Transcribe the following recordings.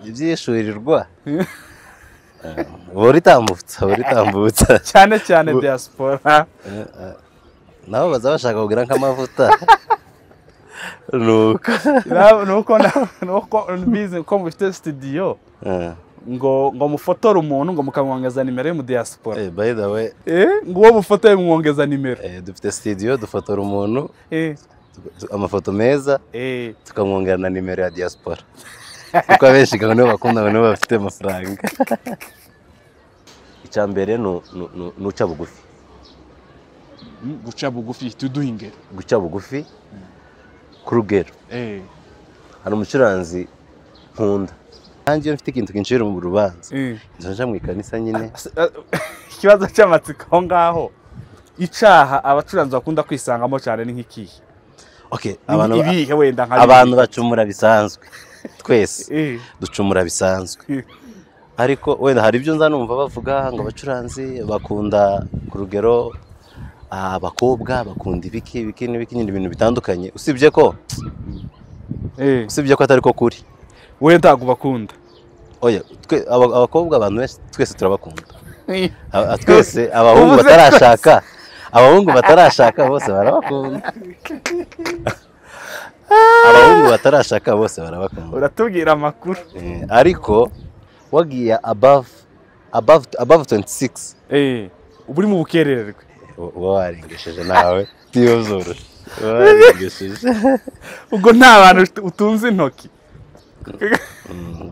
Ibyishurirwa buritambutsa cyane cyane diaspora nabo baza bashaka kugira nk'amavuta. Nuko mbizi ko mufite studio ngo mufotore umuntu ngo mukamwongeza nimero mu diaspora. By the way, ngo uwo mufotoye mwongeza nimero. Dufite studio dufotora umuntu amafoto meza tukamwongera na nimero ya diaspora. Kuko abenshi nibo bakunda, nibo bafite amafaranga. Icya mbere ni uca bugufi. Guca bugufi tuduha ingero. Guca bugufi ku rugero. Hari umucuranzi nkunda. Nanjye mfite ikintu kinshira mu rubanza. Nza mu ikanisa nyine. Ikibazo cy'amatsiko aho ngaho. Icaha abacuranzi bakunda kwisangamo cyane ni nk'ikihe? Okay, abantu bacumura bisanzwe. Twese ducumura bisanzwe. Ariko wenda hari ibyo nza numva bavuga ngo abacuranzi bakunda ku rugero abakobwa bakunda ibiki ibiki n'ibiki n'ibindi bintu bitandukanye, usibye ko atari ko kuri. We ntago bakunda. Oya, twe abakobwa abantu benshi twese turabakunda. Twese abahungu batarashaka, abahungu batarashaka bose barabakunda. Abahungu batarashaka bose barabakunda. Uratubwira amakuru. Ariko wagiye above 26. Uri mu bukererwe. Uba warengesheje nawe tiyozoroshe. Warengesheje. Ubwo nta bantu utunze intoki.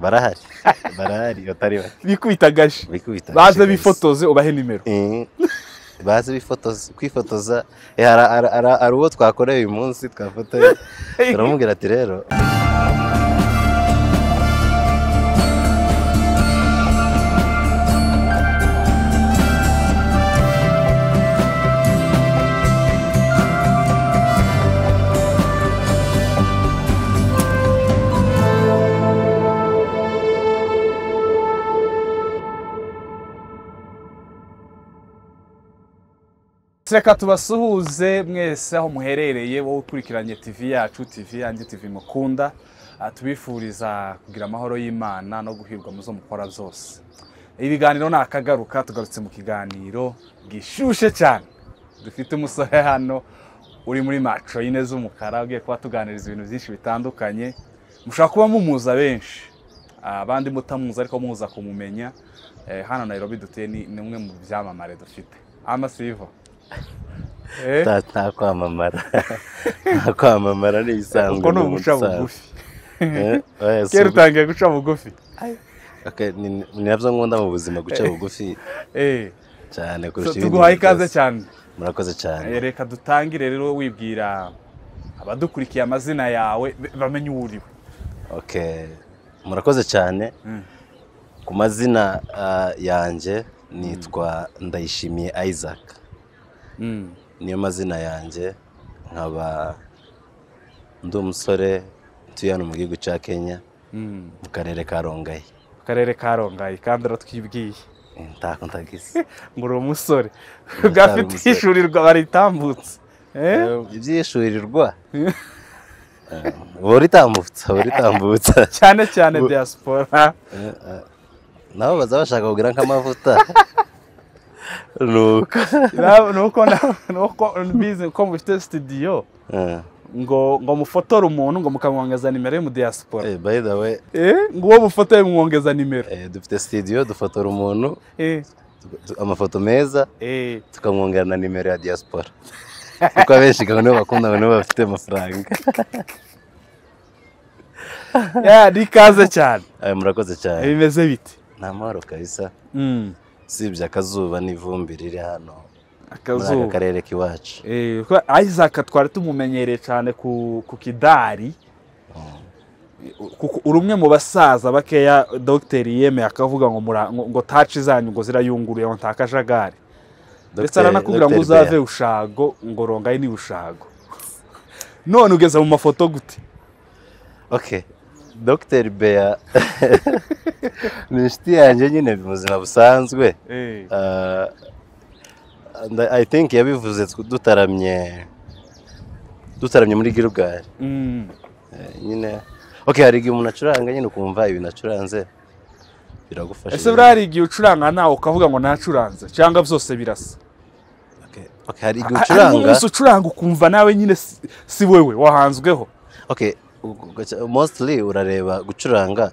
Barahari. Barahari batari bake. Bikubitagaje. Baze bifotoze ubahe nimero. Baze bifotoze kwifotoza. Hari uwo twakoreye uyu munsi twafotoye. Turamubwira ati rero reka tubasuhuze mwese aho muherereye, wowe ukurikiranye TV yacu, TV yanjye, TV mukunda. Tubifuriza kugira amahoro y'Imana no guhirwa muzo mukora byose. Ibiganiro nakagaruka, tugarutse mu kiganiro gishushe cyane. Dufite umusore hano uri muri macho yine z'umukara ugiye kuba tuganiriza ibintu byinshi bitandukanye. Mushaka kuba mumuza benshi, abandi mutamuza ariko muza kumumenya. Hano Nairobi dutuye ni umwe mu byamamare dufite. Amasivo. Nta kwamamara. Nta kwamamara ni ibisanzwe. Uko ni uguca bugufi. Kera utangiye guca bugufi. Ni nabyo nkunda mu buzima, guca bugufi cyane kurusha ibindi. Tuguhaye ikaze cyane. Murakoze cyane. Reka dutangire rero wibwira abadukurikiye amazina yawe bamenye uwo uriwe. Okay, murakoze cyane. Ku mazina yanjye nitwa Ndayishimiye Isaac. Niyo mazina yanjye, nkaba ndi umusore ntuye hano mu gihugu cya Kenya, mu karere ka Rongai. Mu karere ka Rongai, kandi uratwibwiye. Ntako ntagise. Ngo uri umusore bwafite ishurirwa baritambutse. Ibyishurirwa buritambutsa cyane cyane diaspora. Nabo baza bashaka kugira nk'amavuta. Nuko mbizi ko mufite studio ngo mufotore umuntu ngo mukamwongeza nimero mu diaspora. By the way, ngo uwo mufotoye mwongeza nimero. Dufite studio dufotora umuntu amafoto meza tukamwongera na nimero ya diaspora. Kuko abenshi nibo bakunda, nibo bafite amafaranga. Ni ikaze cyane. Murakoze cyane. Bimeze bite? Ni amahoro kabisa. Usibye akazuba n'ivumbi riri hano akazuba muri aka karere k'iwacu. Isaac twari tumumenyereye cyane ku kidari. Kuko uri umwe mu basaza bakeya dogiteri yemeye akavuga ngo ngo touch zanyu ngo zirayunguruye ngo ntakajagari. Ndetse aranakubwira ngo uzave ushago ngo Rongai ni ushago. None ugeze mu mafoto gute? Okay, Dr. Bea ni inshuti yanjye nyine mu buzima busanzwe. I think yabivuze dutaramye muri Gilgal. Nyine Okay, hari igihe umuntu acuranga nyine ukumva ibintu acuranze biragufasha. Ese buriya hari igihe ucuranga nawe ukavuga ngo nacuranze cyangwa byose birasa? Okay, hari igihe ucuranga, umunsi ucuranga ukumva nawe nyine si wewe wahanzweho. Okay, mostly urareba gucuranga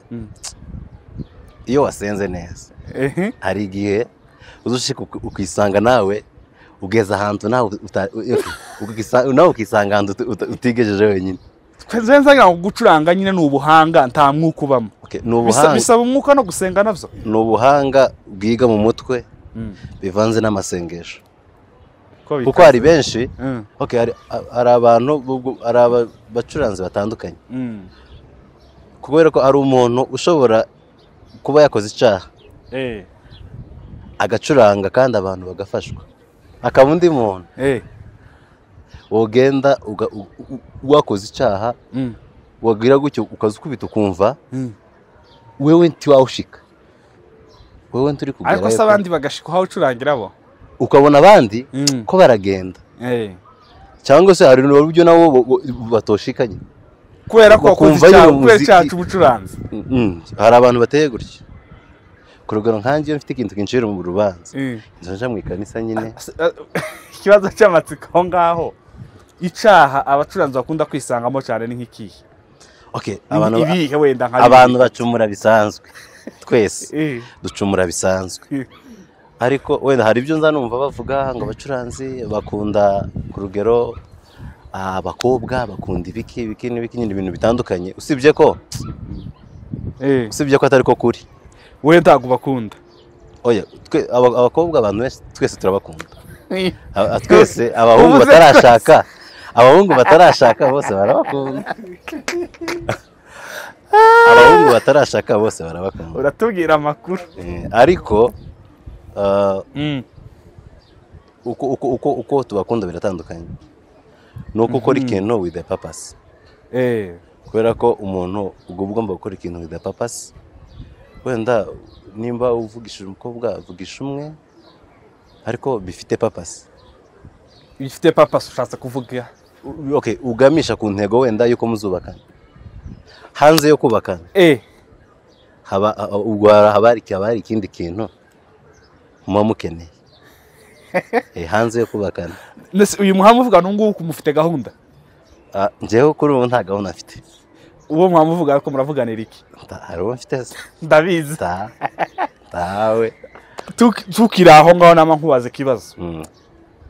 iyo wasenze neza. Hari igihe uzushika ukisanga nawe ugeza ahantu nawe ukisanga ahantu utigejeje wenyine. Nzenza ngo gucuranga nyine ni ubuhanga, nta mwuka ubamo. Okay, ni ubuhanga, bisaba umwuka no gusenga navyo. Ni ubuhanga bwiga mu mutwe bivanze n'amasengesho. Kuko hari benshi, okay, hari abantu, hari abacuranzi batandukanye. Kubera ko ari umuntu ushobora kuba yakoze icyaha agacuranga kandi abantu bagafashwa, akaba undi muntu wogenda wakoze icyaha wagira gutyo ukazukubita ukumva wewe ntiwawushika, wewe nturi kugera. Ariko se abandi bagashika aho ucurangira bo, ukabona abandi ko baragenda, cyangwa se hari n'uburyo nabo batoshikanye kubera ko wakoze icyaha, kubera icyaha cy'ubucuranzi. Hari abantu bateye gutyo. Ku rugero nkanjye iyo mfite ikintu kinshira mu rubanza, nzoja mu ikanisa nyine. Ikibazo cy'amatsiko aho ngaho, icyaha abacuranzi bakunda kwisangamo cyane ni nk'ikihe? Okay, abantu bacumura bisanzwe, twese ducumura bisanzwe. Ariko wenda hari ibyo nza numva bavuga ngo abacuranzi bakunda, ku rugero abakobwa bakunda ibiki ibiki n'ibiki nyine, ibintu bitandukanye, usibye ko atari ko kuri. We ntabwo bakunda. Oya, twe abakobwa abantu twese turabakunda. Twese abahungu batarashaka, abahungu batarashaka bose barabakunda. Abahungu batarashaka bose barabakunda. Uratubwira amakuru. Ariko uko tubakunda biratandukanye. Nuko ukora ikintu with a purpose. Kubera ko umuntu ugomba gukora ikintu with a purpose. Wenda nimba uvugishije umukobwa, vugisha umwe ariko bifite purpose. Bifite purpose ushatse kuvuga? Okay, ugamisha ku ntego wenda yuko muzubakana. Hanze yo kubakana haba haba ikindi kintu muba mukeneye. Hanze yo kubakana. Uyu muhamuvuga nungu mufite gahunda? Njyewe kuri ubu nta gahunda mfite. Uwo mwamuvuga ariko muravuganira iki? Hari uwo mfite se? Ndabizi. Tawe. Tukiri aho ngaho nama nkubaze ikibazo.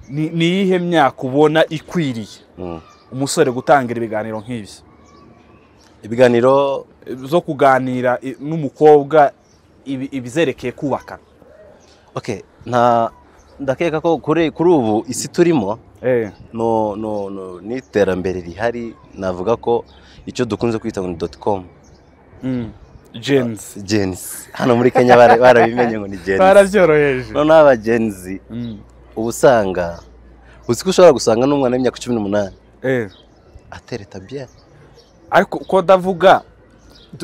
Ni iyihe myaka ubona ikwiriye umusore gutangira ibiganiro nk'ibi? Ibiganiro zo kuganira n'umukobwa ibizerekeye kubaka. Okay, ndakeka ko kuri ubu isi turimo no no no n'iterambere rihari, navuga ko icyo dukunze kwita ngo ni .com. Gens. Gens. Hano muri Kenya barabimenye ngo ni gens. Barabyoroheje. None aba gens ubusanga uzi ko ushobora gusanga n'umwana w'imyaka 18 atereta bien. Ariko ko ndavuga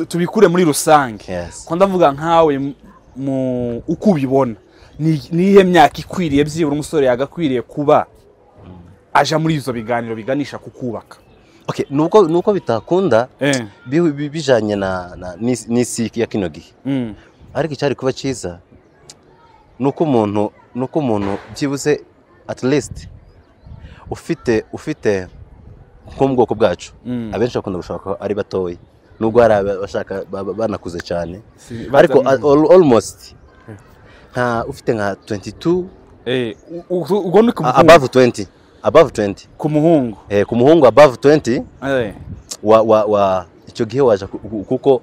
tubikure muri rusange. Ko ndavuga nkawe mu uko ubibona, ni iyihe myaka ikwiriye byibura umusore yagakwiriye kuba aja muri izo biganiro biganisha ku kubaka? Okay, nuko bitakunda bijanye na n'isi ya kino gihe. Ariko icyari kuba cyiza nuko umuntu byibuze at least ufite nko mu bwoko bwacu abenshi bakunda gushaka ari batoya, nubwo hari abashaka banakuze cyane, ariko almost nka ufite nka 22 ubwo ni ku muhungu above 20 above 20 ku muhungu ku muhungu above 20 wa icyo gihe waje, kuko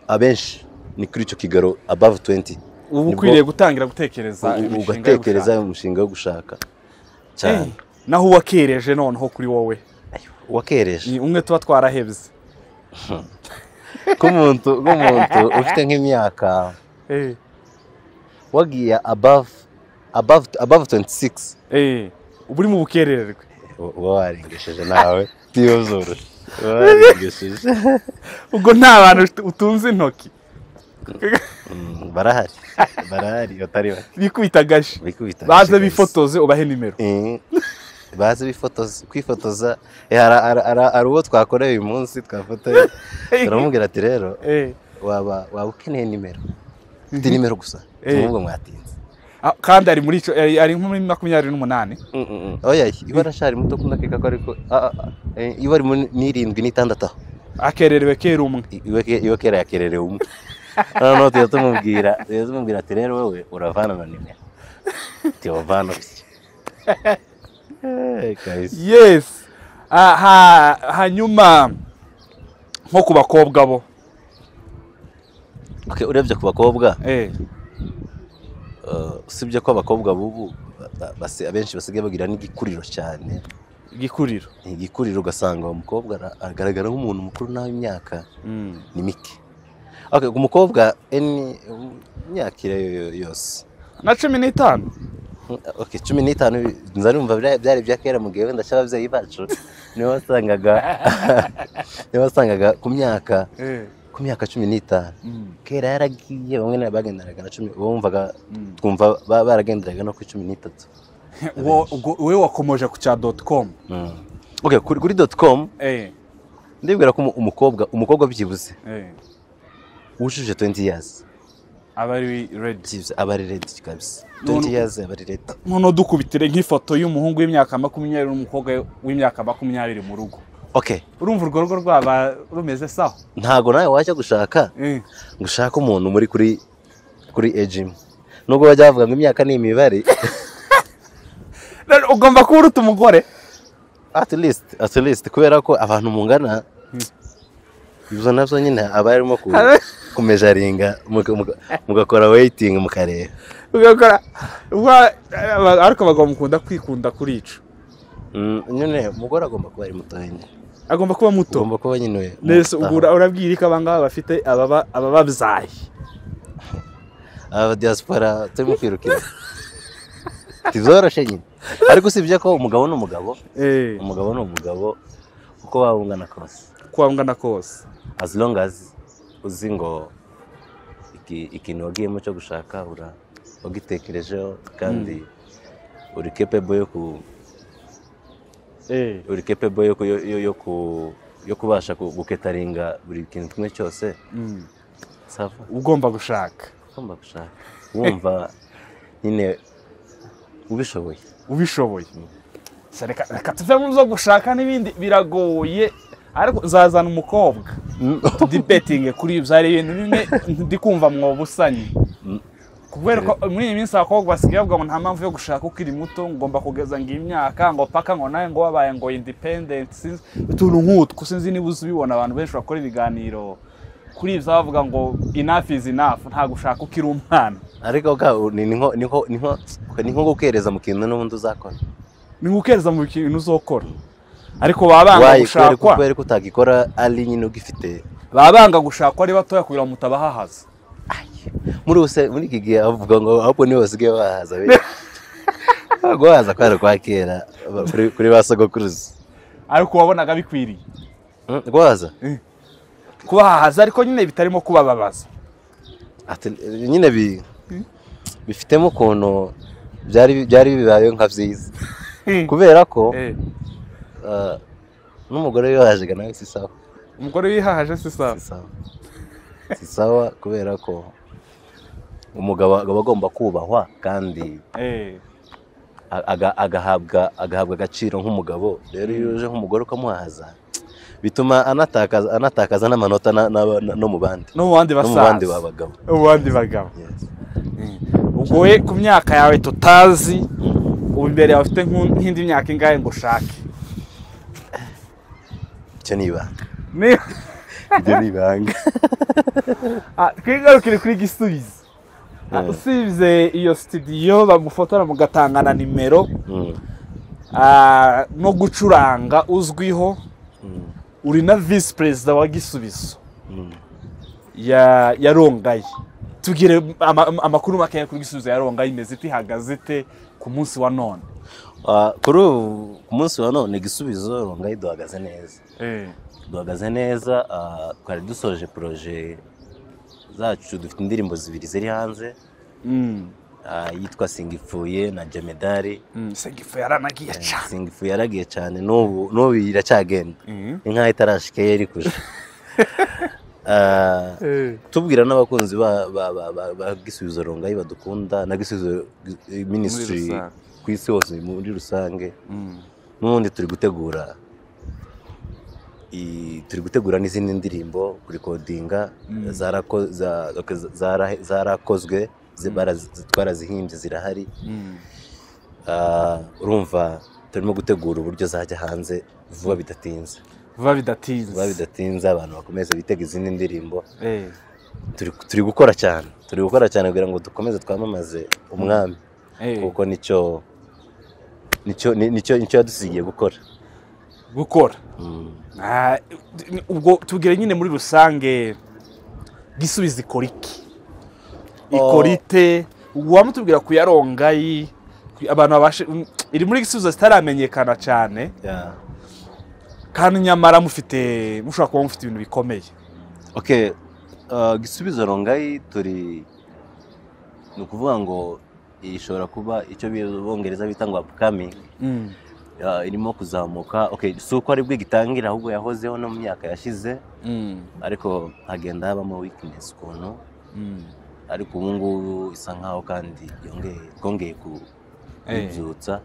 abenshi ni kuri icyo kigero above 20 ubu ukwiriye gutangira gutekereza ugatekereza umushinga wo gushaka cyane. Naho wakereje noneho kuri wowe wakereje ni umwe tuba twarahebye k'umuntu ufite nk'imyaka wagiye above 26 ubu uri mu bukererwe, uba warengesheje nawe tiyozoroshe warengesheje. Ubwo nta bantu utunze intoki barahari batari bake bikubita agashi baze bifotoze ubahe nimero. Baze bifotoza, kwifotoza. Hari uwo twakoreye uyu munsi twafotoye, turamubwira ati rero waba ukeneye nimero, ufite nimero gusa, tumubwo mwatinze. Kandi ari muri ari nko muri 28. Oya, iba arashari muto kundakeka ko ariko iba ari muri 7 n'itandatu aho. Akererewe kera umwe. Iwe kera yakererewe umwe. Noneho tujya tumubwira ati rero wowe uravana na nimero. Tiwavana bye. Yes. Hanyuma nko ku bakobwa bo. Okay, urebye ku bakobwa. Usibye ko abakobwa bubu abenshi basigaye bagira n'igikuriro cyane. Igikuriro. Igikuriro ugasanga umukobwa agaragara nk'umuntu mukuru naho imyaka ni mike. Okay, umukobwa imyaka yose. Na 15. Okay, 15 nzarumva byari bya kera mu gihe wenda cy'ababyeyi bacu niho wasangaga ku myaka 15. Kera yaragiye bamwe bagenderaga na 10, bumvaga twumva baragenderaga no ku 13. Wowe wakomoje ku cya .com. Okay, kuri .com ndibwira ko umukobwa byibuze wujuje 20 years aba ari ready. Aba ari ready kabisa. 20 years aba ari ready. None dukubitire nk'ifoto y'umuhungu w'imyaka 20 n'umukobwa w'imyaka 20 mu rugo. Okay. Urumva urwo rugo rwaba rumeze sawa? Ntago nawe wajya gushaka. Gushaka umuntu muri kuri age. Nubwo bajya bavuga ngo imyaka ni imibare. Ugomba kuba uruta umugore. At least kubera ko abantu mungana ibyo navyo nyine aba arimo kumejaringa mugakora waiting mukareba. Ugakora ariko abagabo mukunda kwikunda kuri ico. Nyine umugore agomba kuba ari muto nyine. Agomba kuba muto. Agomba kuba nyine. Nese urabwira ko abangaba bafite abababyaye. Aba diaspora turimo kwirukira. Tizoroshe nyine. Ariko usibye ko umugabo ni umugabo. Umugabo ni umugabo uko wabungana kose. Uko wabungana kose. As long as uzi ngo ikintu wagiyemo cyo gushaka wagitekerejeho kandi uri capable yo ku uri capable yo kubasha guketaringa buri kintu kimwe cyose. Sava. Ugomba gushaka. Ugomba gushaka. Wumva nyine ubishoboye. Ubishoboye. Reka tuve mu zo gushaka n'ibindi biragoye ariko nzazana umukobwa tudibetinge kuri ibyo ari ibintu bimwe ndi kumva mwobusanye. Kubera ko muri iyi minsi abakobwa basigaye bavuga ngo nta mpamvu yo gushaka ukiri muto, ngomba kugeza ngo imyaka ngo paka ngo nawe ngo wabaye ngo independent, utuntu nk'utwo sinzi niba uzibibona. Abantu benshi bakora ibiganiro kuri ibyo bavuga ngo enough is enough, nta gushaka ukiri umwana. Ariko ni nko gukereza mu kintu n'ubundi uzakora. Ni gukereza mu kintu uzokora. Ariko babanga gushakwa. Kubera ko utagikora ari nyine ugifite. Babanga gushakwa ari batoya kugira mutabahahaza. Muri use muri iki gihe avuga ngo ahubwo nibo basigaye bahaza benshi. Guhaza kwari kwa kera kuri ba sogokuruza. Ariko wabonaga bikwiriye. Guhaza? Kubahaza ariko nyine bitarimo kubababaza. Ati nyine bifitemo ukuntu byari bibaye nka byiza. Kubera ko n'umugore wihahaje nawe si sawa. Umugore wihahaje si sawa. Si sawa kubera ko umugabo aba agomba kubahwa kandi agahabwa agaciro nk'umugabo. Rero iyo uje nk'umugore ukamuhaza bituma anatakaza n'amanota no mu bandi. No mu bandi basaza. No mu bandi bagabo. No mu bandi bagabo. Ubwo we ku myaka yawe tutazi ubu imbere yawe ufite nk'indi myaka ingahe ngo ushake? Icyo ni ibanga. Ibyo ni ibanga. Twigarukire kuri Gisubizo. Usibye iyo studio bamufotora mugatangana nimero no gucuranga uzwiho, uri na vice president wa Gisubizo ya Rongayi. Tugire amakuru make kuri Gisubizo ya Rongayi, imeze ite, ihagaze ite ku munsi wa none? Kuri ku munsi wa none Gisubizo Rongayi duhagaze neza. Duhagaze neza, twari dusoje projet zacu, dufite indirimbo zibiri ziri hanze. Yitwa Singipfuye na Jemedari. Singipfuye yaranagiye cyane. Singipfuye yaragiye cyane, n'ubu iracyagenda. Inka itarashikeye iri kuja. Tubwira n'abakunzi ba Gisubizo Rongayi badukunda na Gisubizo Ministry ku isi hose muri rusange. N'ubundi turi gutegura n'izindi ndirimbo, kurikodinga zarakozwe, twarazihimbye zirahari. Urumva turimo gutegura uburyo zajya hanze vuba bidatinze. Vuba bidatinze abantu bakomeze bitega izindi ndirimbo. Turi gukora cyane, kugira ngo dukomeze twamamaze umwami, kuko nicyo yadusigiye gukora. Ubwo tubwire nyine muri rusange Gisubizo ikora iki? Ikorite wamutubwira ku ya Rongayi, abantu babashe iri muri Gisubizo zitaramenyekana cyane. Kandi nyamara mushobora kuba mufite ibintu bikomeye. Okay, Gisubizo Rongayi turi ni ukuvuga ngo ishobora kuba icyo Bongereza bita ngo upcoming. Irimo kuzamuka. Okay, si uko ari bwo igitangira, ahubwo yahozeho no mu myaka yashize, ariko hagenda habamo weakness ukuntu. Ariko ubu ngubu isa nkaho kandi twongeye kubyutsa.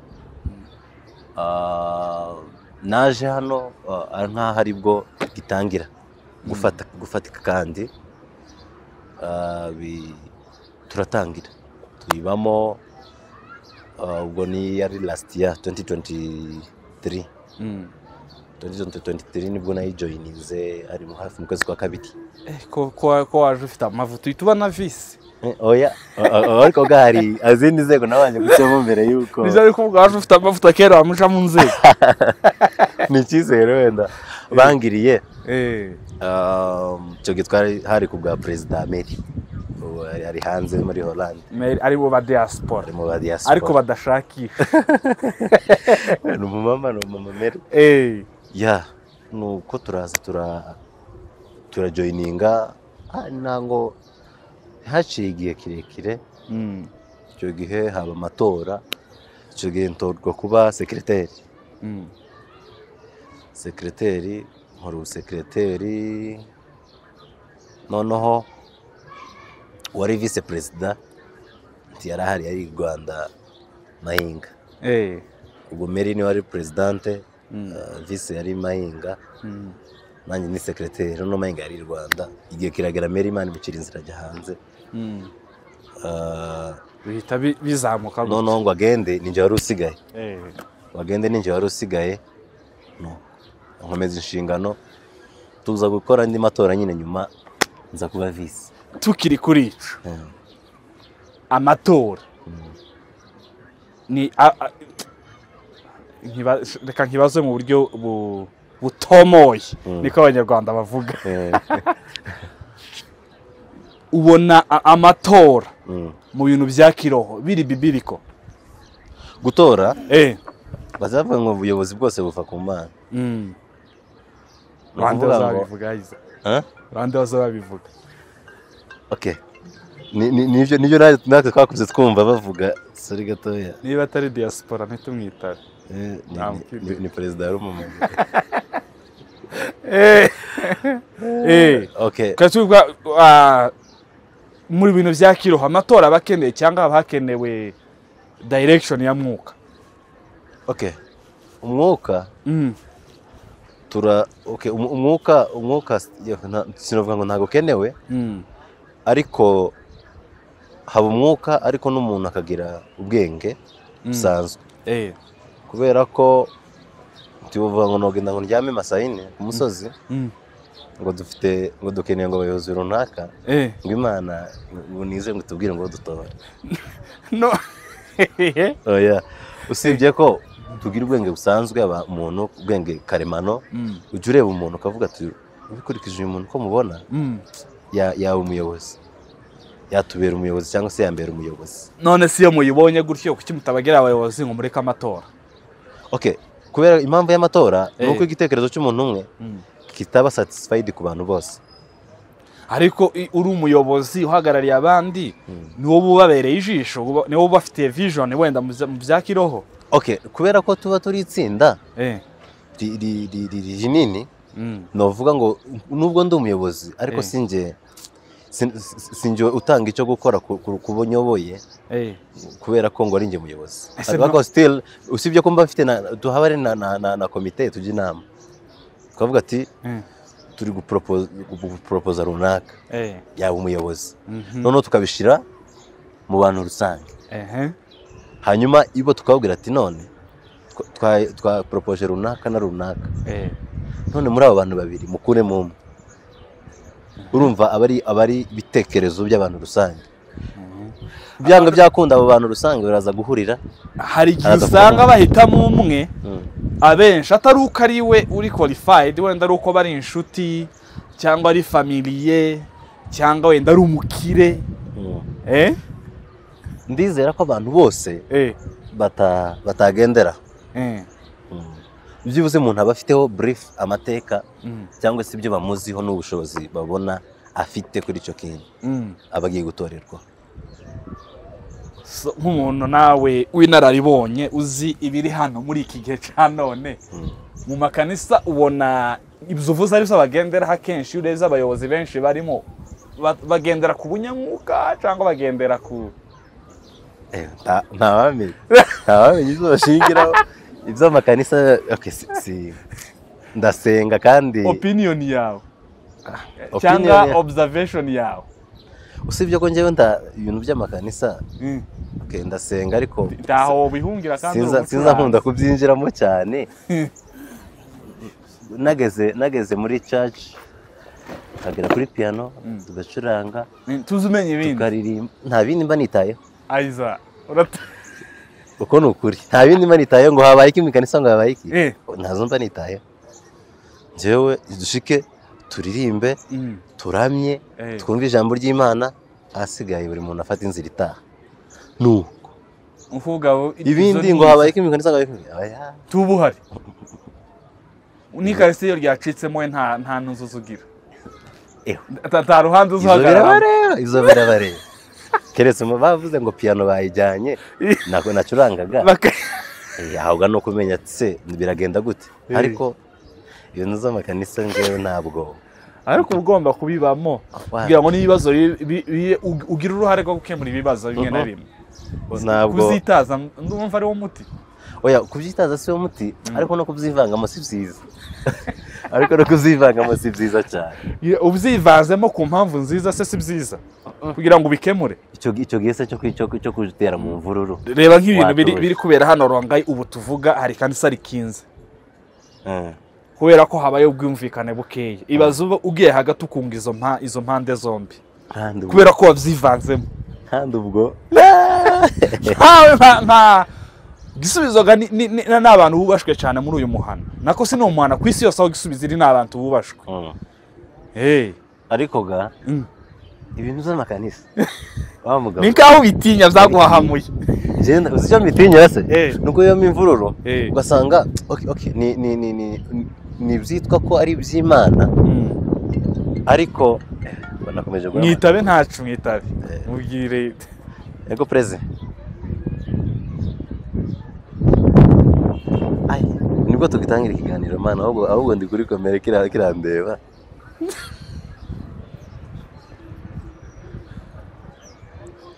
Naje hano nkaho ari bwo gitangira gufatika, kandi turatangira tuyibamo. Ubwo ni yari last year 2023. 2023 nibwo nayijoyininze, ari mu hafi mu kwezi kwa kabiri. Ko waje ufite amavuta uhita uba na visi. Oya, ariko gari azindi nzego nabanje gucamo mbere yuko. Nizo ari kuvuga waje ufite amavuta kera wamuja mu nzego. Ni icyizere wenda bangiriye. Icyo gihe twari hari ku bwa Perezida Meri. Ari hanze muri Holland. Ari mu ba diaspora. Ariko badashakisha. Ni umumama Meri. Ya, nuko turaza turajoyininga, ntango haciye igihe kirekire. Icyo gihe haba amatora, icyo gihe ntorwa kuba sekreteri. Sekreteri, nkora ubusekreteri, noneho wari vice perezida ntiyarahari, yari i Rwanda Mahinga. Ubwo Meri niwe wari presidente, vice yari Mahinga, nanjye ni sekreteri. Noneho Mahinga yari i Rwanda. Igihe kiragera Meri Imana imucira inzira ajya hanze. Bihita bizamuka. Noneho ngo agende ninjye wari usigaye. No, nkomeza inshingano, tuza gukora andi matora nyine nyuma nza kuba vice. Tukiri kuri ico amatora ni reka nkibaze mu buryo butomoye, niko abanyarwanda bavuga. Ubona amatora mu bintu bya kiroho biri bibiriko gutora? Bazavuga ngo ubuyobozi bwose buva ku Mana. Bande bazabivuga iza. Bande bazabivuga. Okay. Nivyo natwe twakuze twumva bavuga sori gatoya. Niba atari diaspora ntitumwitabe. Ni perezida yari umumama. Okay. Katuvuga muri bintu bya kiroho amatora abakeneye cyangwa abakenewe direction ya mwuka. Okay. Umwuka okay, umwuka sinovuga ngo ntago kenewe, ariko haba umwuka ariko n'umuntu akagira ubwenge busanzwe. Kubera ko tuvuga ngo nogenda ngo ndyame masayine ku musozi, ngo dufite ngo dukeneye ngo abayobozi runaka, ngo Imana ngo nize ngo tubwire ngo dutore. No. Oya, usibye ko tugira ubwenge busanzwe, aba umuntu ubwenge karemano, ujya ureba umuntu ukavuga ati ubikurikije uyu muntu ko mubona yaba umuyobozi, yatubera umuyobozi cyangwa se yambera umuyobozi. None si iyo muyibonye gutyo kuki mutabagira abayobozi ngo mureke amatora? Okay, kubera impamvu y'amatora nuko igitekerezo cy'umuntu umwe kitaba satisfied ku bantu bose. Ariko uri umuyobozi uhagarariye abandi, ni wowe ubabereye ijisho, ni wowe ubafitiye vision wenda mu bya kiroho. Okay, kubera ko tuba turi itsinda rinini, novuga ngo nubwo ndi umuyobozi ariko sinjye utanga icyo gukora ku bo nyoboye, kubera ko ngo ari njye muyobozi. Ariko still usibye ko mba mfite duhabare na komite tujya inama, twavuga ati turi guporopoza runaka yaba umuyobozi, noneho tukabishira mu bantu rusange. Hanyuma ibo tukababwira ati none twaporopoje runaka na runaka, none muri abo bantu babiri mukuremo umwe. Urumva abari ibitekerezo by'abantu rusange, byanga byakunda abo bantu rusange baraza guhurira. Hari igihe usanga bahitamo umwe abenshi atari uko ari we uri qualified, wenda ari uko bari inshuti cyangwa ari familiye cyangwa wenda ari umukire. Ndizera ko abantu bose batagendera. Byibuze umuntu aba afiteho brief, amateka cyangwa se ibyo bamuziho n'ubushobozi babona afite kuri icyo kintu aba agiye gutorerwa. Nk'umuntu nawe w'inararibonye uzi ibiri hano muri iki gihe cya none, mu makanisa ubona ibyo uvuze ari byo bagenderaho akenshi. Iyo urebye abayobozi benshi barimo bagendera ku bunyamwuka cyangwa bagendera ku ntawamenya ibyo bashingiraho iby'amakanisa. Ndasenga kandi opinion yawe cyangwa observation yawe, usibye ko njyewe ibintu by'amakanisa ndasenga ariko ntaho bihungira kandi sinza nkunda kubyinjiramo cyane. Nageze muri church nkagera kuri piano tugacuranga, tuzumenye ibindi tukaririmba, nta bindi mba nitayeho. Aiza uko ni ukuri, nta bindi mba nitayeho ngo habaye iki mu kanisa, ngo habaye iki, ntazo mba nitayeho. Njyewe dushike turirimbe, turamye, twumve ijambo ry'Imana, ahasigaye buri muntu afata inzira itaha. Nuko ibindi ngo habaye iki mu kanisa, ngo habaye iki, tubuhari n'ikarisi iyo ryacitsemo nta ntuzuzo ugira, nta ruhande uzuhagarara. Izo birabareba keretse bavuze ngo piano bayijyanye nako nacurangaga, ahubwo no kumenya se biragenda gute. Ariko ibintu z'amakanisa njyewe ntabwo, ariko ugomba kubibamo kugira ngo n'ibibazo ugira uruhare rwo gukemura ibibazo bimwe na bimwe. Ntabwo kuzitaza ndumva ari wo muti. Oya, kubyitaza si wo muti, ariko no kubyivangamo si byiza. Ariko no kubyivangamo si byiza cyane. Ubyivanzemo ku mpamvu nziza se si byiza kugira ngo ubikemure. Icyo gihe se cyo kujutera mu mvururu. Reba nk'ibintu biri kubera hano Rongai ubu tuvuga, hari kanisa rikinze kubera ko habaye ubwumvikane bukeya. Ibaze ugiye hagati ukunga izo mpande zombi kubera ko wabyivanzemo. Kandi ubwo nta gisubizo ni abantu bubashwe cyane muri uyu muhana. Nako si n'umuhana ku isi yose aho gisubizo iri ni abantu bubashwe. Ariko ga ibintu z'amakanisa wa mugabo ni nkaho bitinya byaguhahamuye. Uzi icyo mbitinya se? Nuko iyo imvururu ugasanga okay ni ibyitwa ko ari iby'Imana, ariko banakomeje guhamagara. Mwitabe ntacu mwitabe mubwire yego preze. Ai, nibwo tugitangira ikiganiro mana, ahubwo ndi kuri komere kirandeba.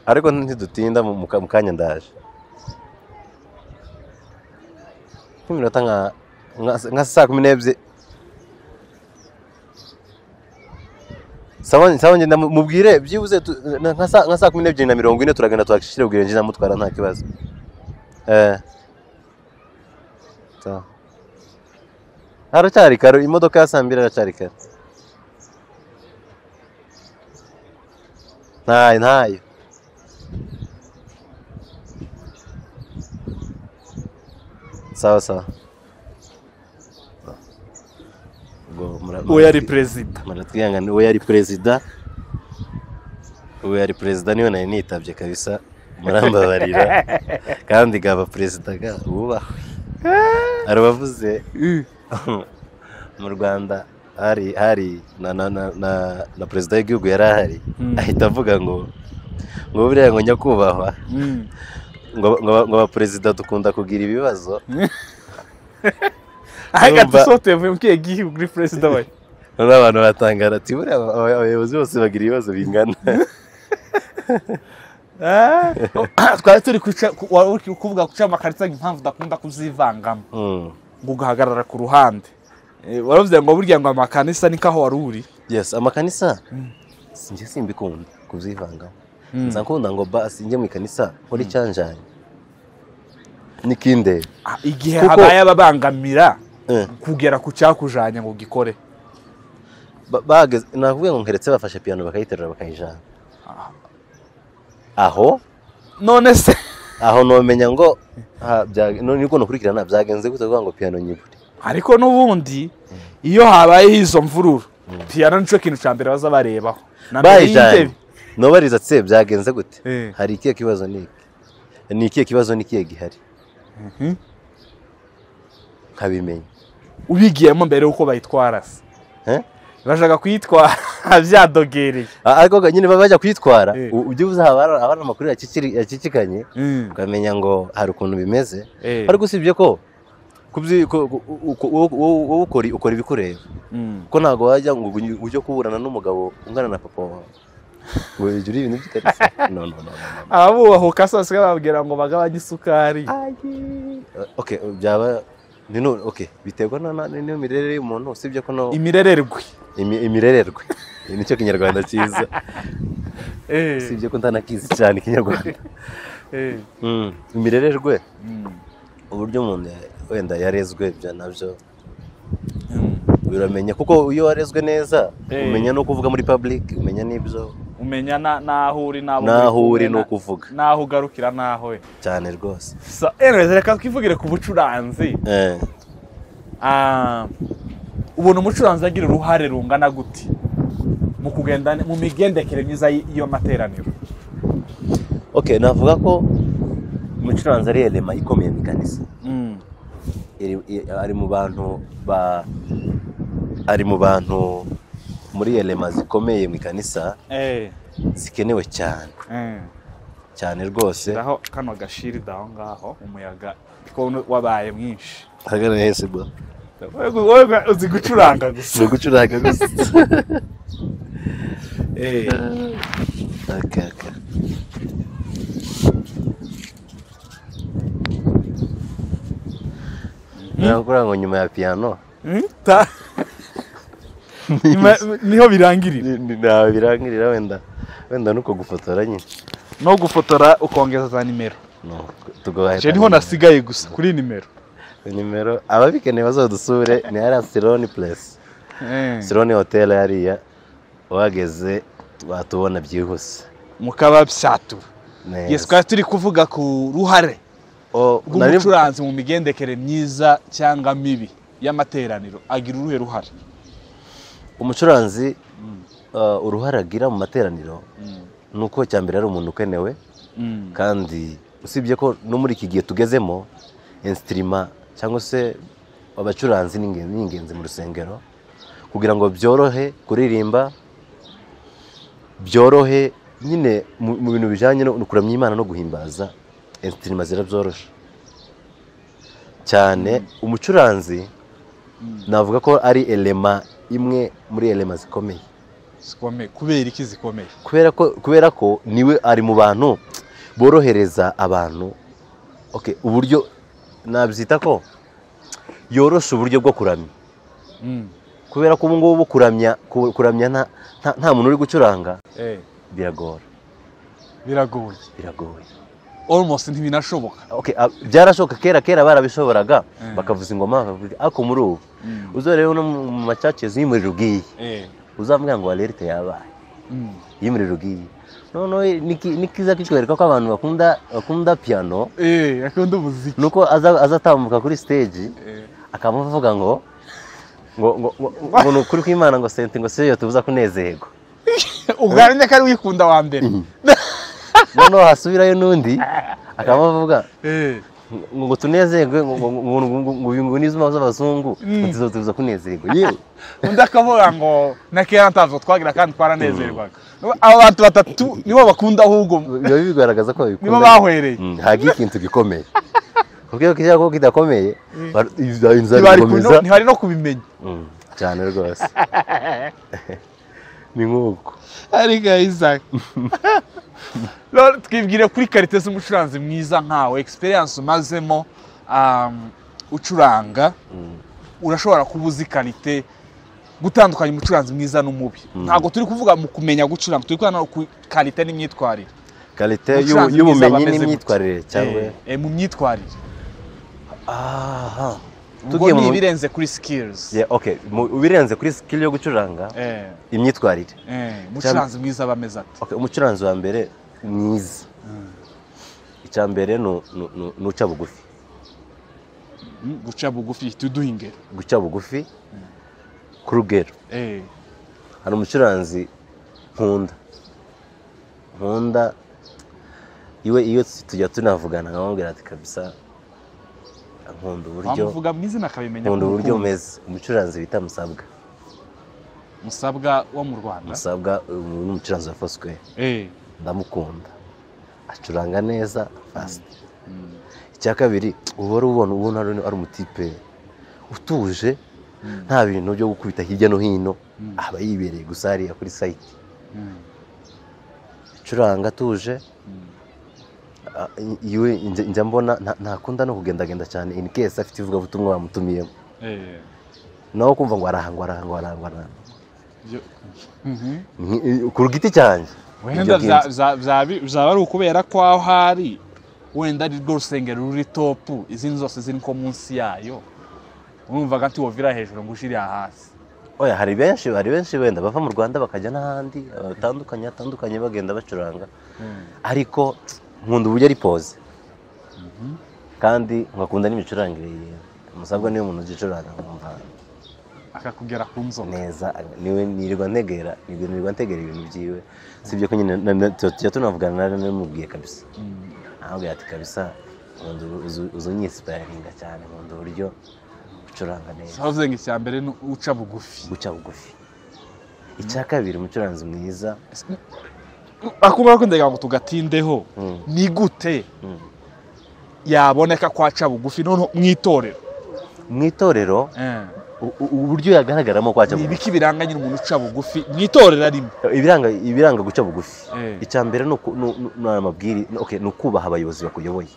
Ariko ntidutinda mu kanya ndaje. Nk'iminota nka saa 12. Sawa ngenda mubwire byibuze nka saa 12:40 turagenda twakishire ubwire nje namutwara nta kibazo. Sawa. Haracyari kare, imodoka ya saa 2 haracyari kare. Ntayo. Sawa sawa. Uwo yari perezida. Muratwihangana, uwo yari perezida. Uwo yari perezida niwe nari nitabye kabisa, murambabarira. Kandi gaba perezida ga wubahwe. Arabavuze mu Rwanda Hari na perezida w'igihugu yari ahari, ahita avuga ngo buriya ngo nyakubahwa ngo abaperezida dukunda kugira ibibazo. Ariko tusote vuye mukiye gihugu kuri perezida we. Noneho abantu batangara ati buriya abayobozi bose bagira ibibazo bingana. Twari turi kuvuga kuca amakarita impamvu udakunda kuzivangamo, ngo ugahagarara ku ruhande. Waravuze ngo burya ngo amakanisa ni kaho wari uri. Yes, amakanisa sinjye simbikunda kubyivangamo. Nza nkunda ngo basi njye mu ikanisa nkore icyanjanye nikinde. Igihe habaye ababangamira kugera ku cyakujanye ngo gikore, bageze nakuvuga ngo nkeretse bafashe piano bakayiterura bakayijana aho. None se aho nomenya ngo niko nokurikirana byagenze gute kuvuga ngo piano nyibure. Ariko n'ubundi iyo habaye izo mvururu piano nico kintu ca mbere baza barebaho. Bayijanye nobariza tse byagenze gute, hari ikihe kibazo niki, ni ikihe kibazo nikiye gihari, nkabimenya ubigiyemo mbere uko bayitwara se. Bashaka kuyitwara byadogereye, ariko nyine bajya kuyitwara ubyibuze haba amakuru yakikikanye ukamenya ngo hari ukuntu bimeze. Ariko usibye ko wowe ukora ibikureba, ko ntabwo wajya ngo ujye kuburana n'umugabo ungana na papa wawe ngo ujye uri ibintu by'ikarisa. No. Ababubahuka sasa bababwira ngo bagabanye isukari. Okay, byaba nino okay biterwa n'imirerere y'umuntu, usibye ko no imirererwe imirererwe nicyo kinyarwanda cyiza. Usibye ko ntanakizi cyane ikinyarwanda. Imirererwe uburyo umuntu wenda yarezwe bya nabyo uramenya, kuko iyo warezwe neza umenya no kuvuga muri public, umenya n'ibyo umenya naho uri naho uri no kuvuga naho ugarukira naho cyane rwose. So anyways, reka twivugire ku bucuranzi. Ubona umucuranzi agira uruhare rungana gute mu kugenda mu migendekere myiza y'iyo materaniro? Okay, navuga ko umucuranzi ari elema ikomeye mu kanisa. Ari mu bantu ari mu bantu muri elema zikomeye mu kanisa zikenewe cyane cyane rwose. Aho kano gashiri daho ngaho umuyaga wabaye mwinshi. Hagana hese bwa wewe uzi gucuranga gusa. Gucuranga gusa. Okay. Nakura ngo nyuma ya piano. Niho birangirira. Nta birangirira wenda nuko gufotora nyine. No gufotora ukongeza za nimero. No, tugoye. Je niho nasigaye gusa kuri nimero. Nimero ababikeneye bazadusure ni ara Sironi Place. Sironi Hotel hariya wageze watubona byihuse. Mukaba byatu. Yes, kwa turi kuvuga ku ruhare rw'umucuranzi mu migendekere myiza cyangwa mibi y'amateraniro, agira uruhe ruhare? Umucuranzi uruhare agira mu materaniro nuko cyambere ari umuntu ukenewe, kandi usibye ko no muri iki gihe tugezemo instrument cyangwa se abacuranzi ni ingenzi mu rusengero kugira ngo byorohe kuririmba, byorohe nyine mu bintu bijanye no kuramya Imana no guhimbaza. Instrument zirabyorosha cyane. Umucuranzi navuga ko ari elema imwe muri elema zikomeye. Kubera iki zikomeye? Kubera ko niwe ari mu bantu borohereza abantu. Okay, uburyo nabyita ko yorosha uburyo bwo kuramya. Kubera ko ubu ngubu kuramya nta muntu uri gucuranga biragora. Biragoye. Almost ntibinashoboka. Okay, byarashoboka kera barabishoboraga bakavuza ingoma, ariko muri ubu uzorero no mu macaces y'umuriro ugiye uzavuga ngo alerte yabaye y'umuriro ugiye. No nikiza kikwereka ko abantu bakunda piano, akunda umuziki, nuko azatambuka kuri stage akamuvuga ngo ngo nukuri kw'Imana ngo sente ngo seyo tubuza kunezerwa. Ugaranye ko ari wikunda wa mbere. Noneho hasubirayo n'undi akamuvuga Ngo tunezerwe ngo nizuma z'abazungu tuzotuza kunezerwa. Yewe undi akavuga ngo na kera ntavyo twagira kandi twaranezerwaga. Aba bantu batatu nibo bakunda ahubwo biba bigaragaza ko babikunda, nibo bahwereye. Hagiye ikintu gikomeye kuko kijya ko kidakomeye inzara ikomeza ntibari no kubimenya cyane rwose. Ni nkuko ariko Isaac twibwire kuri karite z'umucuranzi mwiza nkawe, experience umazemo ucuranga, urashobora kuba uzi karite gutandukanya umucuranzi mwiza n'umubi. Ntabwo turi kuvuga mu kumenya gucuranga, turi kuvuga ku karite n'imyitwarire. Karite y'ubumenyi n'imyitwarire cyangwa mu myitwarire. Aha. Tugiye mu birenze kuri skills. Yeah, okay. Mu birenze kuri skill yo gucuranga, imyitwarire. Umucuranzi mwiza bameze ate? Okay, umucuranzi wa mbere mwiza. Icya mbere ni uca bugufi. Guca bugufi tuduha ingero. Guca bugufi ku rugero. Hari umucuranzi nkunda iwe, iyo tujya tunavugana nkamubwira ati kabisa nkunda uburyo wamuvuga mu izina akabimenya. Nkunda uburyo umeze. Umucuranzi bita Musabwa. Musabwa wo mu Rwanda. Musabwa ni umucuranzi wa Foursquare. Ndamukunda, acuranga neza fast. Icya kabiri, uba ubona ari umutipe utuje, nta bintu byo gukubita hirya no hino, aba yibereye gusa hariya kuri site, acuranga atuje. Iwe njya mbona ntakunda no kugendagenda cyane, in case afite ivugabutumwa bamutumiyemo, naho kumva ngo araha ngo araha ngo araha ngo araha. Ku giti cyanjye wenda byaba ari ukubera ko aho ari wenda ari rwo rusengero ruri top, izindi zose ziri nko munsi yayo, urumvaga nti wovira hejuru ngo ushire hasi. Oya, hari benshi wenda bava mu Rwanda bakajya n'ahandi batandukanye hatandukanye bagenda bacuranga, ariko nkunda uburyo ari posé kandi nkakunda n'imicurangire yiwe. Musabwa niwe muntu ugicuranga nkumva akakugera ku nzoka neza. Niwe nirirwa ntegera ibintu byiwe. Sibyo ko nyine tujya tunavugana, nari namubwiye kabisa, aramubwira ati kabisa nkunda uzi unyinspiringa cyane, nkunda uburyo ucuranga neza. Bavuze ngo icya mbere ni uca bugufi. Guca bugufi. Icya kabiri, umucuranzi mwiza Akuba ko ndagira ngo tugatindeho, ni gute yaboneka ko aca bugufi noneho mu itorero? Mu itorero, uburyo yagaragaramo kwaca Ni bugufi. ibiki biranga nyine umuntu uca bugufi mu itorero arimo? Ibiranga guca bugufi, icya mbere ni okay, ni ukubaha abayobozi bakuyoboye.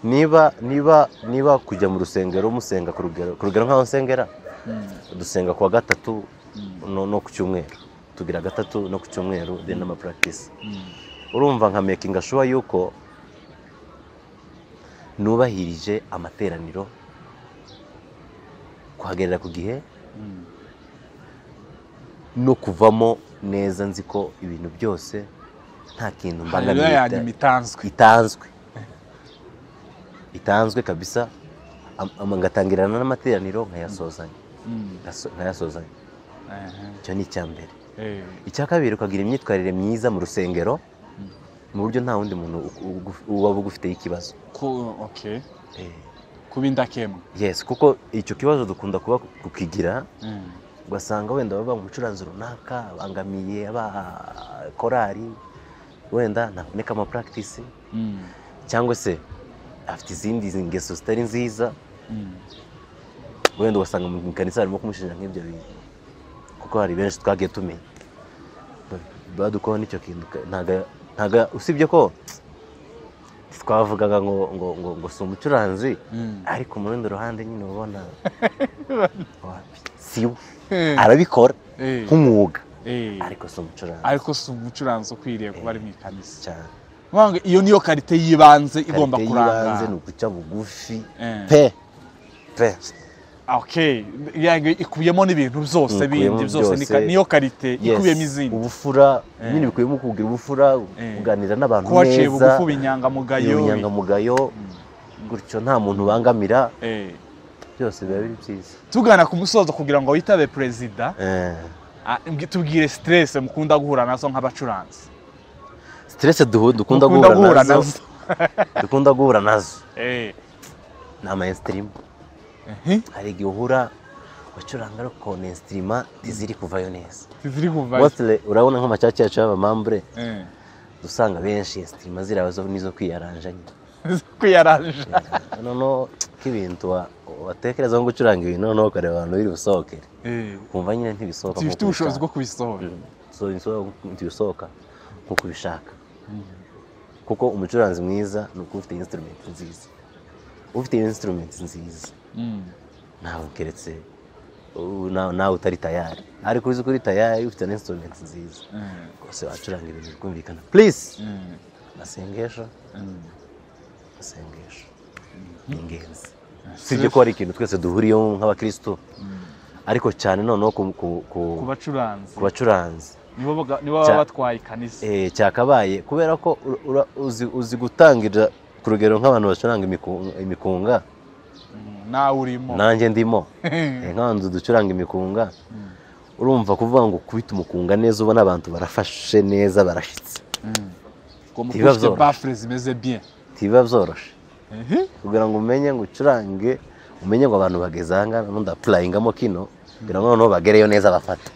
Niba kujya mu rusengero musenga ku rugero nk'aho nsengera, dusenga kuwa gatatu no ku cyumweru, tugira gatatu no ku cyumweru, then n'ama practice. Urumva nka making sure yuko nubahirije amateraniro, kuhagerera ku gihe no kuvamo neza, nzi ko ibintu byose nta kintu Haleluya mbangamiye ya nyuma itanzwe. Itanzwe kabisa. Ngatangirana n'amateraniro nkayasozanya, nkayasozanya. Icyo ni icya mbere. Icya kabiri, ukagira imyitwarire myiza mu rusengero, mu buryo nta wundi muntu waba ugufiteho ikibazo. Okay. Kuba indakemwa. Yes, kuko icyo kibazo dukunda kuba kukigira, ugasanga wenda baba umucuranzi runaka abangamiye aba korari, wenda ntaboneka ama practice, cyangwa se afite izindi ngeso zitari nziza, wenda ugasanga mu kanisa harimo kumushinja nk'ibyo bintu, kuko hari benshi twagiye tumenya badukoho n'icyo kintu. Ntago usibye ko twavugaga ngo si umucuranzi, ariko mu rundi ruhande nyine ubona wapi, si we arabikora nk'umwuga, ariko si umucuranzi. Ariko si umucuranzi ukwiriye kuba ari mu ikanisa. Cyane. Ngo iyo niyo qualité y'ibanze igomba Qualité kuranga. y'ibanze ni uguca bugufi pe pe. Okay, yango ikubiyemo n'ibintu byose Ikubiyemo bindi byose byose. Niyo qualité Yes. ikubiyemo izindi. Ubufura nyine, bikubiyemo kugira ubufura, kuganira n'abantu Kuba waciye neza, bugufi, ubunyangamugayo. Ubunyangamugayo gutyo, nta muntu ubangamira, byose biba biri byiza. Tugana ku musozo kugira ngo witabe perezida, tubwire stress mukunda guhura nazo nk'abacuranzi. Stress dukunda Mukunda guhura nazo. Nazo. Dukunda guhura nazo. Ni ama instrument. Hari igihe uhura wacuranga ariko ni instrument ntiziri kuvayo neza. Ziri kuvayo. Mostly urabona nk'amacaca yacu y'abamambre dusanga benshi instrument ziraba zo nizo kwiyaranja nyine. Kwiyaranja. Noneho k'ibintu watekereza ngo gucuranga ibintu noneho ukareba abantu biri busohokere. Kumva nyine ntibisohoka. Tifite ubushobozi bwo kubisohora. Ntibisohoka nkuko ubishaka. Kuko umucuranzi mwiza ni uko ufite instrument nziza. Ufite instrument nziza. Ntawe keretse nawe utari tayari. Ariko uzi ko uri tayari ufite na instrument nziza. Rwose wacuranga ibintu bikumvikana. Please. Masengesho. Masengesho. Ni ingenzi. Sibyo ko ari ikintu twese duhuriyeho nk'abakristo. Ariko cyane noneho ku bacuranzi. Ku bacuranzi. Nibo baba batwaye ikanisa. Cyakabaye kubera ko uzi gutangira ku rugero nk'abantu bacuranga imikunga. Nawe urimo. Nanjye ndimo. Nk'abantu ducuranga imikunga. Urumva kuvuga ngo kubita umukunga neza ubona abantu barafashe neza barashitse. Ngo mukufite baffles zimeze bien. Tiba byoroshe. Kugira ngo umenye ngo ucurange umenye ngo abantu bageze aha ngaha none ndaplayingamo kino kugira ngo noneho bagereyo neza bafata.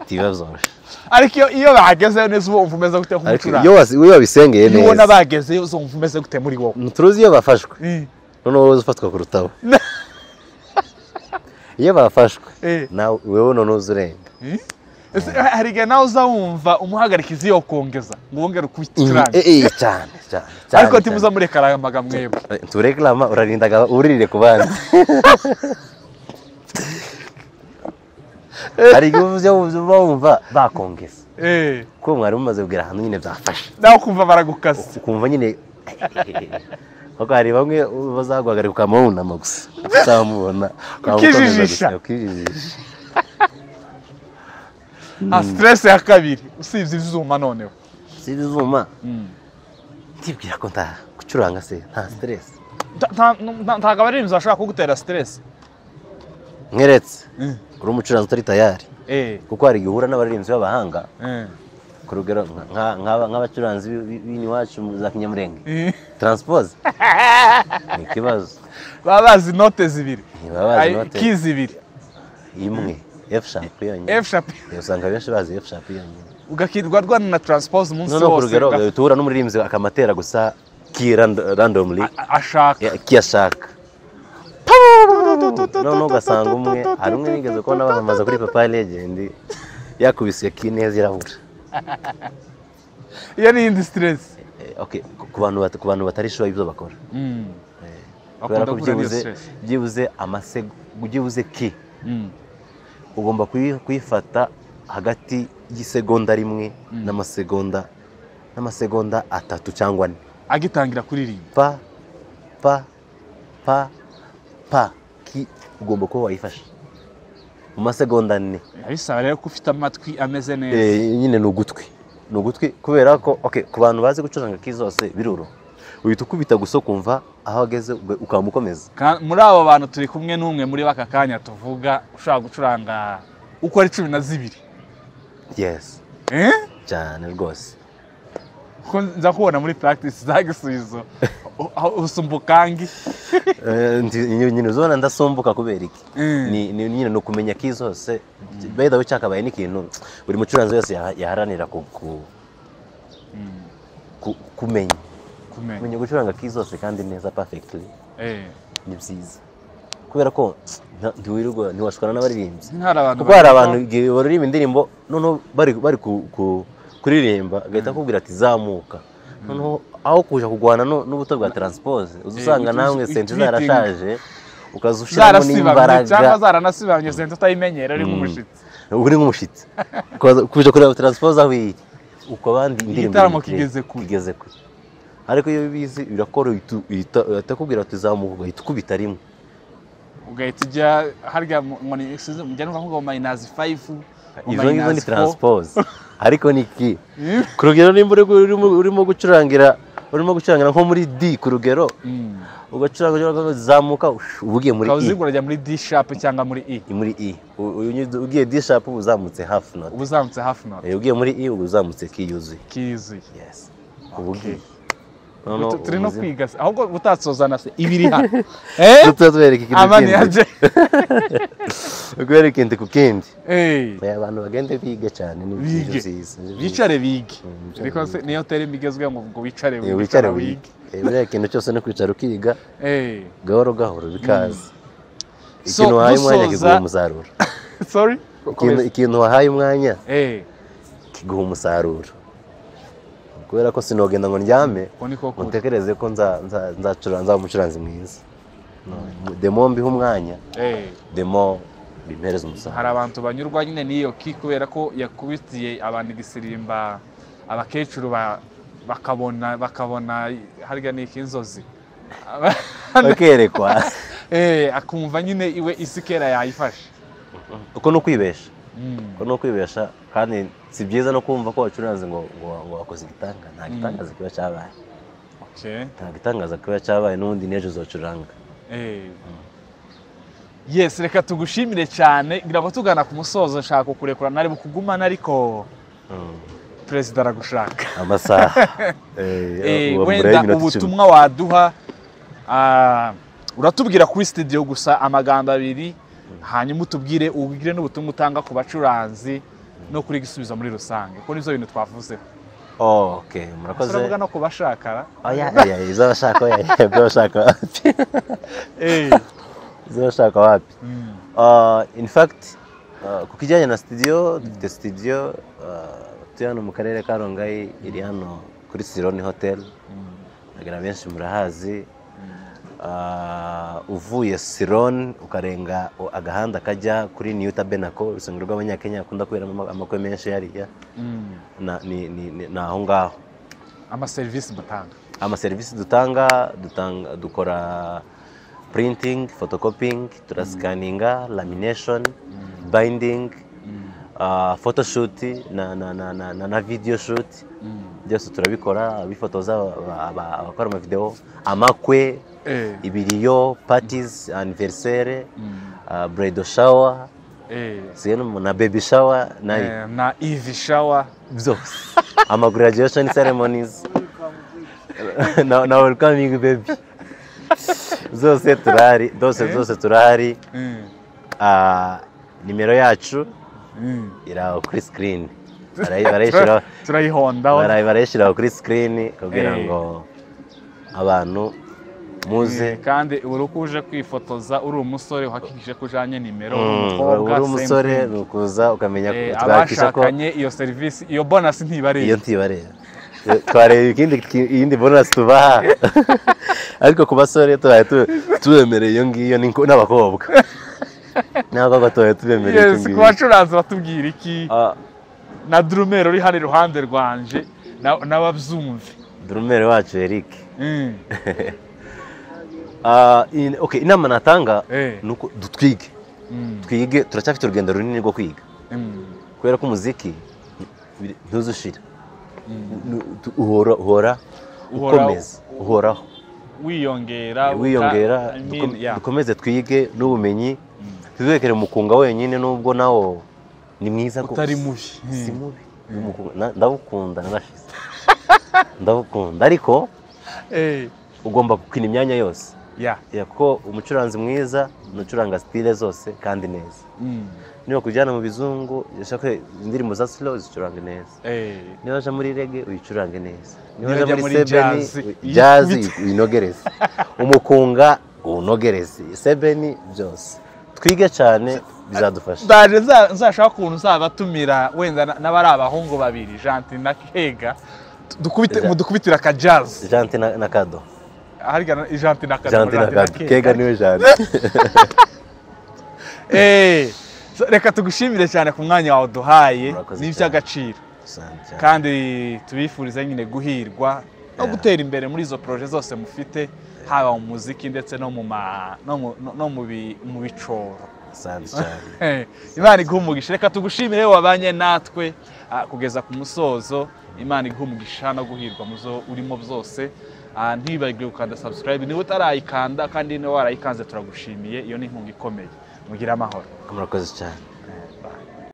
Tiba byoroshe. Ariko iyo bagezeyo neza uba umeze gute nk'umucuranzi? Iyo wabisengeye neza. Iyo ubona bagezeyo uzumva umeze gute muri wowe? Turuzi iyo bafashwe. Noneho wowe ufatwa kurutaho. Iyo bafashwe nawe wewe noneho uzurenga. Hari igihe nawe uzawumva umuhagarikizi yo kongeza ngo wongere ukubita cyane cyane. Ariko ntimuza murekaramaga mwebwe. Tureklama urarindaga uririre ku bandi. Hari igihe uba wumva bakongeza. Kuko mwari mumaze kugera ahantu nyine byafashe. Nawe ukumva baragukase. Ukumva nyine kuko hari bamwe bazaguhagarika ukamubonama gusa. Utamubona. Ukijijisha. Ukijijisha. Stress ya kabiri usibye ivyuma noneho. Usibye ivyuma. Ndibwira ko nta gucuranga se nta stress. Ntago abaririmbyi bashobora kugutera stress. Nkeretse uri umucuranzi utari tayari. Kuko hari igihe uhura n'abaririmbyi b'abahanga. Ku rugero nk'abacuranzi b'iniwacu za Kinyamurenge. Transpose. Ni ikibazo. Baba bazi note zibiri. Baba bazi note. Ki zibiri. Imwe. F sharp yonyine. F sharp. Usanga benshi bazi F sharp yonyine. Ugakirwa rwana na transpose umunsi wose. No ku rugero tuhura n'umuririmbyi akamatera gusa ki randomly ashaka. Ki ashaka. Noneho ugasanga umwe hari umwe nigeze kubona bamamaza kuri Papa Legend yakubise ki neza irabura. Iyo ni indi stress. Okay, ku bantu batari sure ibyo bakora. Kubera ko byibuze byibuze ki. Ugomba kuyifata hagati y'isegonda rimwe n'amasegonda atatu cyangwa ane. Agitangira kuririmba. Pa pa pa pa ki ugomba kuba wayifashe mu masegonda ane. Bisaba rero ko ufite amatwi ameze neza. Nyine ni ugutwi. Ni ugutwi kubera ko okay ku bantu bazi gucuranga ki zose biruro. Uhita ukubita gusa kumva aho ageze ukamukomeza. Muri abo bantu turi kumwe n'umwe muri baka kanya tuvuga ushobora gucuranga uko ari 12. Yes. Cyane rwose. Ko nza kubona muri practice zagisubizo usumbukangi. Nyine uzobona ndasumbuka kubera iki? Ni nyine no kumenya ki zose. By the way cyakabaye n'ikintu buri mucuranzi wese yaharanira kumenya. Kumenya gucuranga ki zose kandi neza perfectly. Ni byiza. Kubera ko ntiwirirwa ntiwashwana n'abaririmbyi. Kuko hari abantu igihe baririmba indirimbo noneho bari kuririmba agahita akubwira ati zamuka. Noneho aho kuja kugwana n'ubuto bwa transpose uzusanga namwe sente zarashaje ukaza ushiramo n'imbaraga cyangwa zaranasibanye sente utayimenyera uri nk'umushitsi. Uri nk'umushitsi. Kuja kureba transpose aho iri uko abandi indirimbo igitaramo kigeze kure. Kigeze kure. Ariko iyo bizi birakora uhita akubwira ati zamuka ugahita ukubita rimwe. Ugahita ujya harya ngo ni mujya numva ngo minus 5 izo ngizo ni transpose. Ariko ni ki? Ku rugero nimba urimo gucurangira nko muri D ku rugero ugacuranga zamuka ubugiye muri E. Ukazigura ajya muri D sharp cyangwa muri E. Muri E. Ugiye D sharp uzamutse half note. Uzamutse half note. Ugiye muri E uzamutse ki yuzuye. Ki yuzuye. Yes. Ubugiye. Turi no kwiga ahubwo utatsozana se ibiri hano. Tubereka ikintu kindi. Ikintu ku kindi. Abantu bagende bige cyane ni byiza. Bicare bige. Ariko niyo terime igezweho ngo wicare wige. Wicare wige. Buriya ikintu cyose no kwicara ukiga. Gahoro gahoro bikaza. Ikintu wahaye umwanya kiguha umusaruro. Sorry? Ikintu wahaye umwanya kiguha umusaruro. Kubera ko sinogenda ngo ndyame mutekereze ko nzaba umucuranzi mwiza. Demo mbiha umwanya, demo bimpereza umusaruro. Hari abantu banyurwa nyine n'iyo ki kubera ko yakubitiye abantu igisirimba, abakecuru bakabona harya ni inzozi bakerekwa, akumva nyine iwe isi kera yayifashe. Uko ni ukwibesha, uko ni ukwibesha. Kandi si byiza no kumva ko wacuranze ngo wakoze igitanga. Nta gitangaza kiba cyabaye. Nta gitangaza kiba cyabaye, n'ubundi n'ejo uzocuranga. Yes, reka tugushimire cyane. Ngira ngo tugana ku musozo, nshaka kukurekura nari bukugumana ariko perezida aragushaka. Amasaha. Wenda ubutumwa waduha, uratubwira kuri studio gusa amagambo abiri, hanyuma utubwire ubwire n'ubutumwa utanga ku bacuranzi no kuri Gisubizo muri rusange, kuko nivyo bintu twavuzeho. Okay, murakoze. Turavuga no kubashakara. Oya, izabashaka, oya, ibyo wapi. Izabashaka wapi. In fact, ku kijyanye na studio, dufite studio tuye hano mu karere ka Rongai, iri hano kuri Sironi Hotel. Ndagira benshi murahazi. Uvuye Sironi ukarenga agahanda kajya kuri New Tabernacle, urusengero rw'Abanyakenya bakunda kuberamo amakwe menshi hariya. Ni aho ngaho. Amaserivisi dutanga. Amaserivisi dutanga, dukora printing, photocopying, turascanninga, lamination, binding, photoshoot na video shoot. Byose turabikora, abifotoza, abakora amavideo, amakwe, ibiriyo, parties, anniversaire, bridal shower, na baby shower, na Eve shower, byose. Ama graduation ceremonies, na welcoming baby. Zose turahari, zose turahari. Nimero yacu iri aho kuri screen. Turayihondaho. Barayishyiraho kuri screen kugira ngo abantu muze. Kandi uri uko uje kwifotoza uri umusore uhakikije ko ujanye nimero, umukobwa uri umusore nukuza ukamenya abashakanye iyo service, iyo bonus ntibareba. Iyo ntibareba. Twareba iyindi bonus tubaha. Ariko ku basore tubaye tubemereye iyo ngiyo n'abakobwa. N'abakobwa tubaye tubemereye iyo ngiyo. Ku bacuranzi batubwira iki? Na drummer uri hano iruhande rwanje n'ababyumve. Drummer wacu Eric. Okay, inama natanga nuko dutwige. Twige, turacyafite urugendo runini rwo kwiga. Kubera ko umuziki ntuzushira. Uhora ukomeza, uhoraho. Wiyongera, dukomeze twige n'ubumenyi. Tuzekere mukunga wenyine nubwo nawo ni mwiza ko utari mubi. Si mubi. Ndabukunda narashize. Ndabukunda ariko ugomba gukina imyanya yose. Kuko umucuranzi mwiza nucuranga style zose kandi neza. Niba kujyana mu bizungu, ushaka indirimbo za slow zicuranga neza. Niba aje muri reggae uyicurange neza. Niba aje muri sebeni, jazz uyinogereze. Umukunga unogereze. Sebeni byose. Twige cyane bizadufasha. Ndaje nzashaka ukuntu nzabatumira wenda n'abari abahungu babiri, Janti na Kega, mudukubitira ka jazz. Janti na Kado. Harya Janti na Kado. Janti na Kado. Kega niwe Janti. Reka tugushimire cyane ku mwanya wawe duhaye, ni iby'agaciro. Kandi tubifurize nyine guhirwa no gutera imbere muri izo projet zose mufite, haba mu muziki ndetse no mu bicoro. Imana iguhe umugisha. Reka tugushimire wabanye natwe kugeza ku musozo. Imana iguhe umugisha no guhirwa muzo urimo byose. Ntibagire gukanda subscribe niba utarayikanda, kandi niba warayikanze turagushimiye, iyo ni inkunga ikomeye. Mugire amahoro. Murakoze cyane.